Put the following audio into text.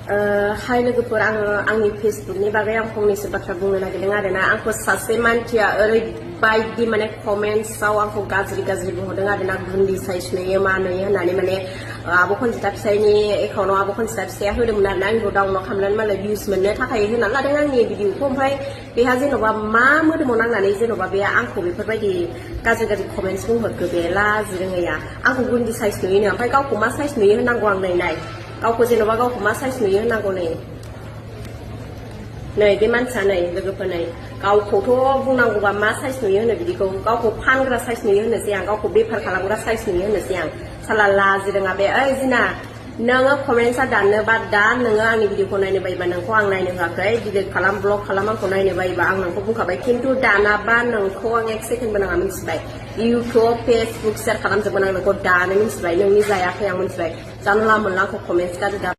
Hai लोगोफोर आंनि फेसबुकनि बागै आं फंनैसो बाथ्रा बुंनो नागिरदों आरोना आंखौ सासे मानसिया ओरैबायदि माने कमेन्ट्सआव आंखौ गाज्रि बुंहरदों आरोना गुन्दी साइज नुयो मा नुयो होननानै माने आब' खनजिता फिसायनि एकाउन्टआव आब' खनजिता फिसाया होदोंमोन आरोना आंखौ डाउनलड खालामनानै मालाय भिउस मोननो थाखाय होनानै लादों आंनि भिडिअखौ ओमफ्राय बेहा जेन'बा मा मोदोमाव नांनानै जेन'बा बे आंखौ बेफोरबायदि गाज्रि कमेन्ट्स बुंहरखो बे लाजि रोङैया आंखौ गुन्दी साइज नुयोनो ओमफ्राय गावखौ मा साइज नुयो होननांगौ आं नाय गावखौ जेन'बा गावखौ मा साइज नुयो होननांगौ नै बे मानसिया नै लोगोफोर नै गावखौथ' बुंनांगौबा मा साइज नुयो होनो बिदिखौ गावखौ फानग्रा साइज नुयो होनोसै आं गावखौ बेफार खालामग्रा साइज नुयो होनोसै आं साला लाजि रोङा बे ओइ जिना नोङो कमेन्ट्सआ दाननोबा दा नोङो आंनि भिडिअखौ नायनो बायोबा नोंखौ आं नायनो होआखै डिलिट खालाम ब्लक खालाम आंखौ नायनो बायोबा आं नोंखौ बुंखाबाय खिन्थु दानाबा नोंखौ आं 1 सेकेन्डबो नाङा मिथिबाय इउटुब फेसबुक शेयार खालामजोबगोन आं नोंखौ दानो मिथिबाय नोंनि जायाखै आं मिथिबाय जानला मोनला आंखौ कमेन्ट्स गाज्रि